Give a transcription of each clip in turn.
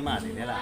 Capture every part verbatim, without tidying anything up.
Mari ne la.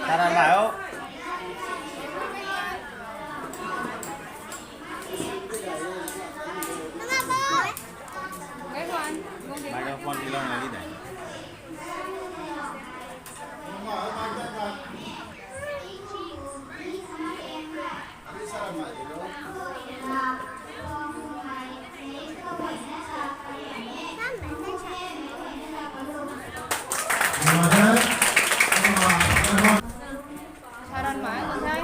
Taran mai o. Microphone tilou na di dai. Saran mai, kan thei.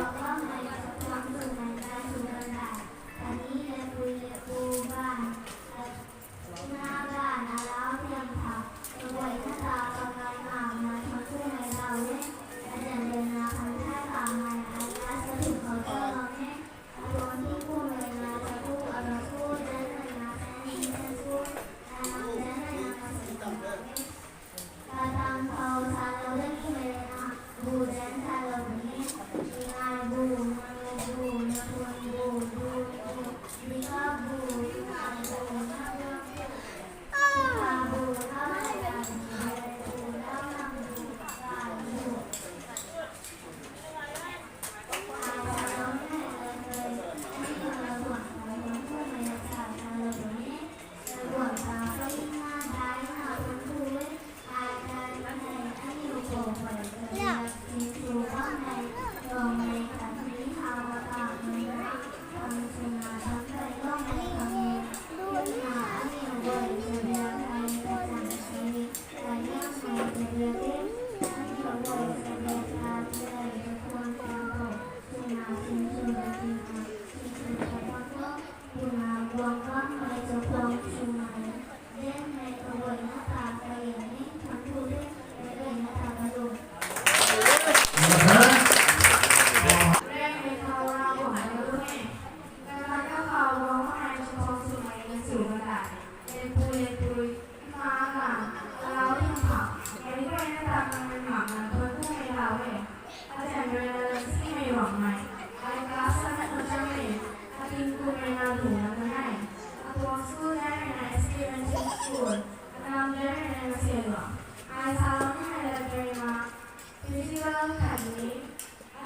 Physical khatni,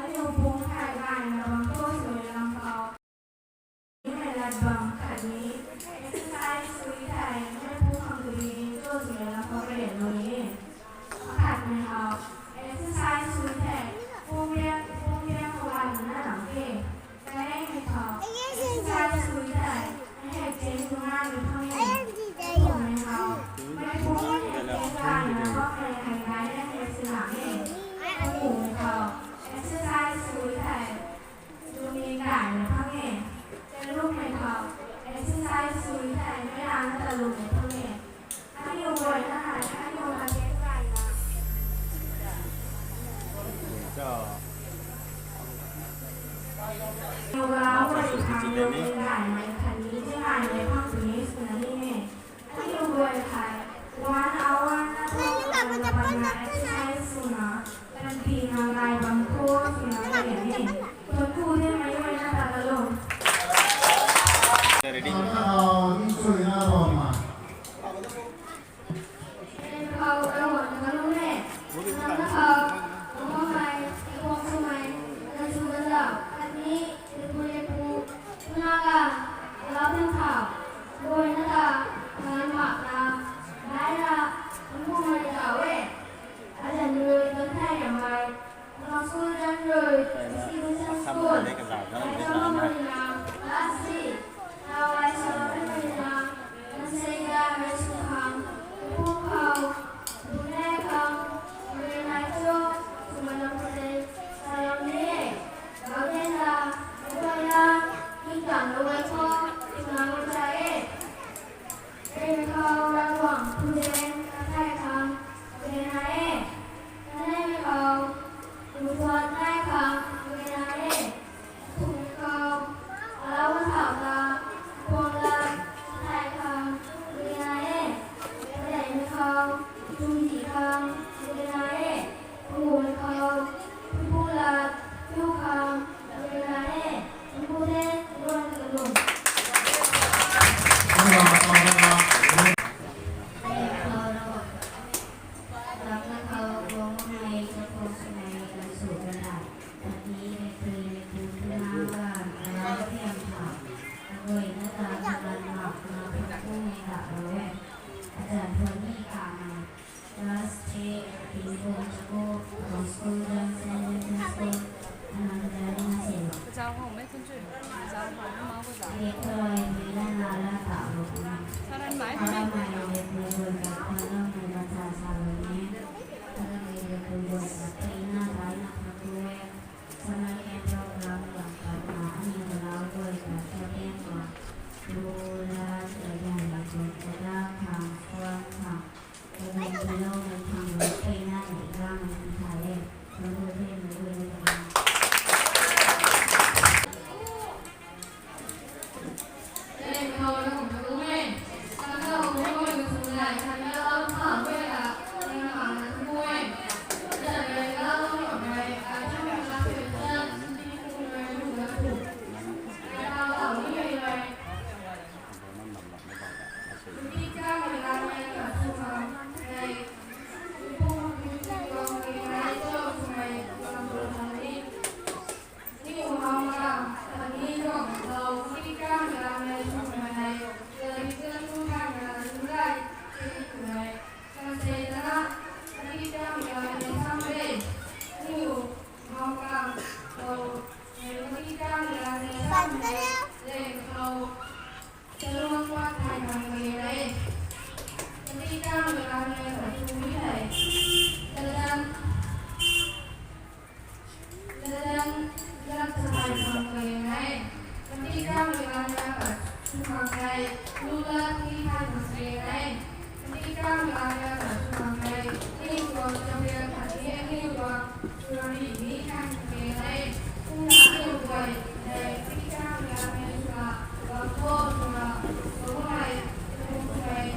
aniu bung thai gaymei bam thu sui lam khou. Mei lat bam khatni, exercise sui thei, mei pu khang tu di ding tu sui lam khou karian lou ni. Khatmei hou, exercise sui thei, pung biak, pung biak khou lat na lam the. Kaneimei khou, exercise sui thei, mei hei chen tu nai mei phang e. Pumei hou, mei pu hei chen gayna bam hei hei gay na hei si lam e. Pumei hou, exercise sui thei, lungning gayna phang e. Telumei hou, exercise sui thei, mei rana talumei phang e. Aniu guayna hei, aniu hei gayna. Yoga guay hei lungning gaymei khatni tinggaymei phang puni swna ni e. Aniu guay hei one hour na thu, na patna exercise swna, Zan thua ni kamei class three, Tingkum Chaku, High School, Zan Saint Vincent School, Ananda Ringa Selo. Dik thaloi, Vina Nala Talo. Karamei le pui guay ta khanlou mei mata sa lou ni. Karamei le pui guay ta peyna daina kha tu e. Summer camp program guang patna aniw galau guay ta shopping guang. Lu la, zai zai la guang tada khang, suan khang. Kagan tilou mei khang rui peyna nei ga mei ti thay e. Kalu the mei guay le ta. Ladan, lat thapai khang kei nai. Kati kam lana ka sumang nai. Lula ti hai khang kei nai. Kati kam lana ka sumang nai. Ni tuang champion khat ni, ni tuang surari ni khang kei nai. Kung na ni guay nai. Kati kam lana suma, wang ko suma, suma nai, suma nai.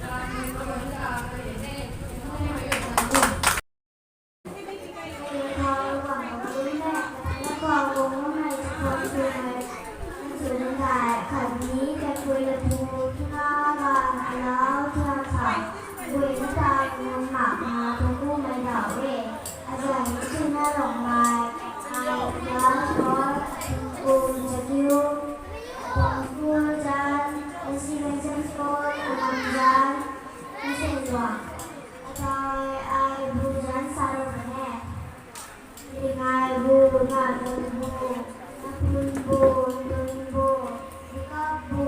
Lam ni ko ni ka kei nai. Suma nai. Atai ai bu zan sa ro kan e. Ringai bu, Nganun bu, Naphun bu, Ndun bu, Dikap bu,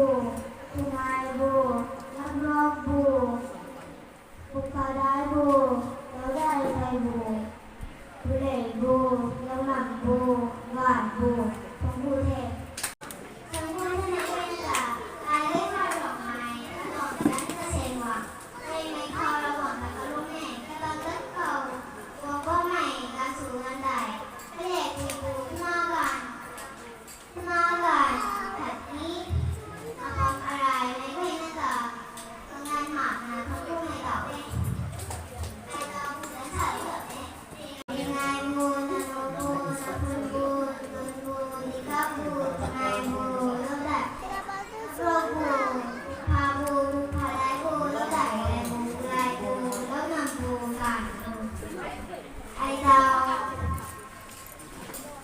Thungai bu, Namlok bu, Pukadai bu, Laudai Thai bu, Pulei bu, Launam bu, Gan bu, Thangbu the.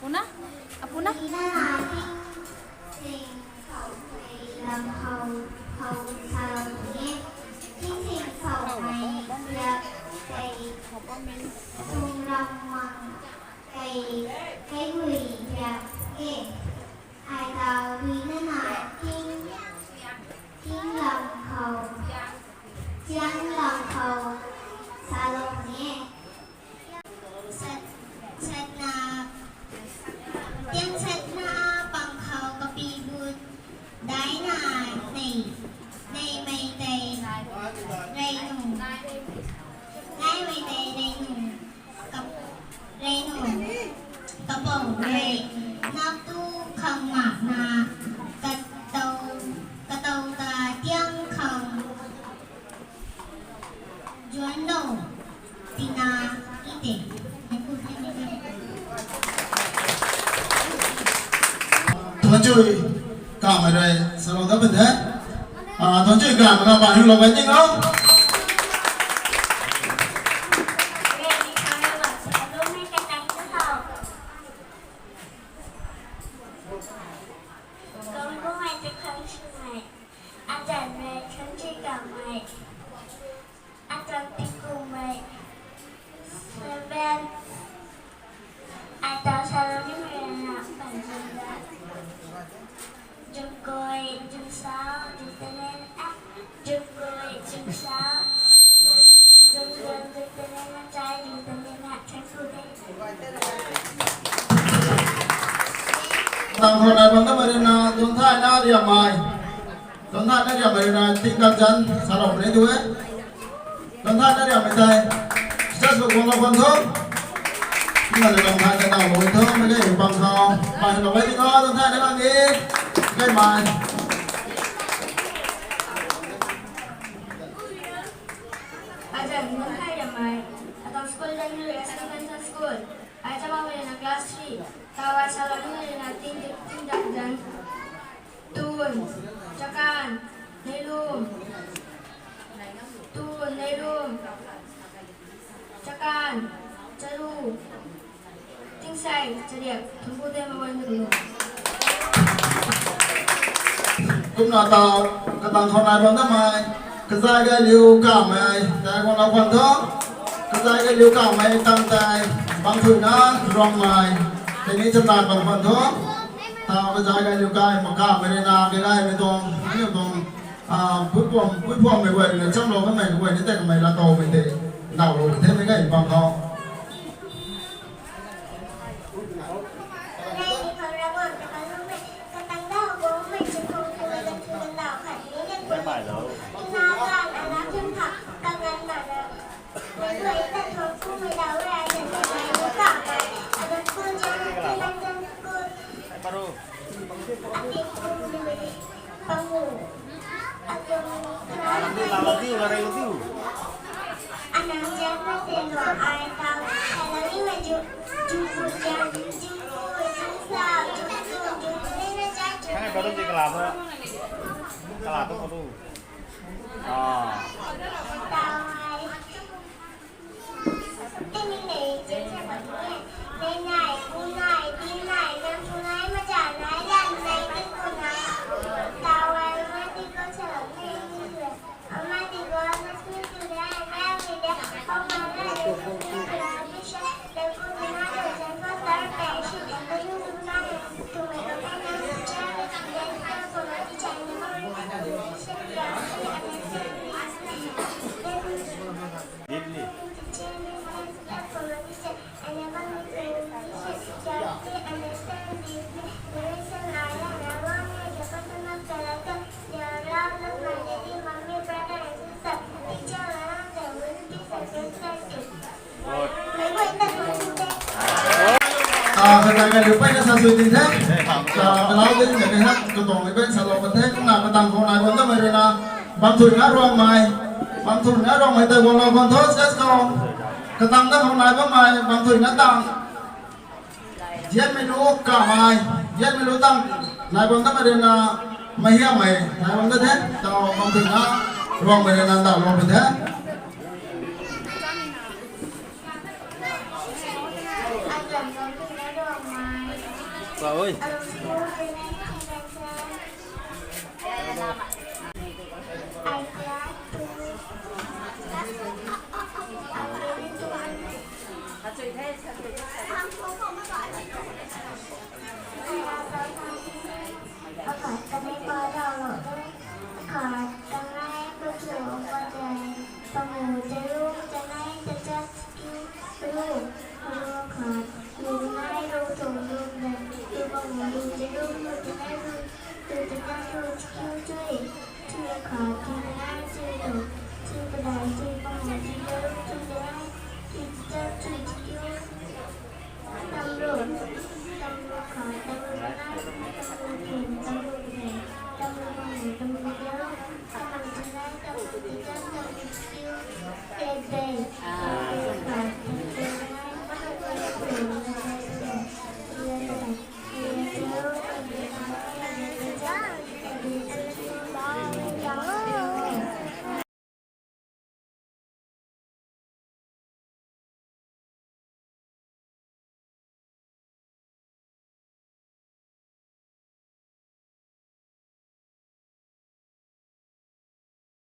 Puna? Apuna? Ai tau rui na na ting, ting lam khou, tiang lam khou, salou ni e. Sat, satna, tiang satna pang khou kapi but, daina nei, nei mei tei, rei nu, nei mei tei rei nu. Kap-, rei nu, kapou rei, nap tu khang mak na, katou, katou ta tiang khang, zuan lou, tina, ite. Thuanchui kamei rui salou dat pun the. Ah, thuanchui kamei na pai hu lou kai ting o. Atan Tingkumei, seven. Ai ta Saloni Marina Panjunda. Jumkoi, Jumsau, Jumtenen, ah, Jumkoi, Jumsau, Jumdon, Jumtenen, Chai, Jumtenen, thank you. Tang khou nai bam ta Marina, Jumthai na Riamei. Jumthai na Riamei na, Tingkak Zan, Salou ne tu e. Jumthai na Riamei tei. Stage khou guang lou khwan tho. Kumna Jumthai na Riamei tho, mei ge bang khou. Pai lou bai di na, Jumthai na Riamei. Kai mai. Azan Jumthai Riamei. Atang school dan Restoration School. Ai ta bam na class three. Taw ai Saloni Marina Ting, Tingkak Zan. Tun, Chakan, Neilum. Tun, Neilum. Chakan, Charu. Tingsei, Chariak, Thumbu Tei Mawan Dulu. Kumna taw, katang khou nai bam ta mei, Kazai Gailiu Kamei, tei guang lou khwan tho. Kazai Gailiu Kamei, Tang Tei, Bangthuina Ruangmei, tei ni chana bam khwan tho. Taw Kazai Gailiu Kamei, Makamei Rina, Gailai Mei Tuang, Mei Tuang, ah, Puipuam, Puipuam mei guay rui na chamlou kanmei guay ni tei kamei la taw mei tei, ndauhlou the mei ge bang khou. Ah, khatai ngai liu peyna sa sui tin the. Ah, kalau din ngai ha, katang ni ben sa lou kan the, kumna katang khou nai bam ta mei rui na, Bangthuina Ruangmei, Bangthuina Ruangmei tei guang lou khwan tho, stage khou. Katang ta khou nai bammei, Bangthuina Tang. Zianmei lu Kamei, Zianmei lu Tang, nai bam ta mei rui na, Mahiamei, nai bam ta the, taw Bangthuina Ruangmei rui na ndauhlou pun the. Oi.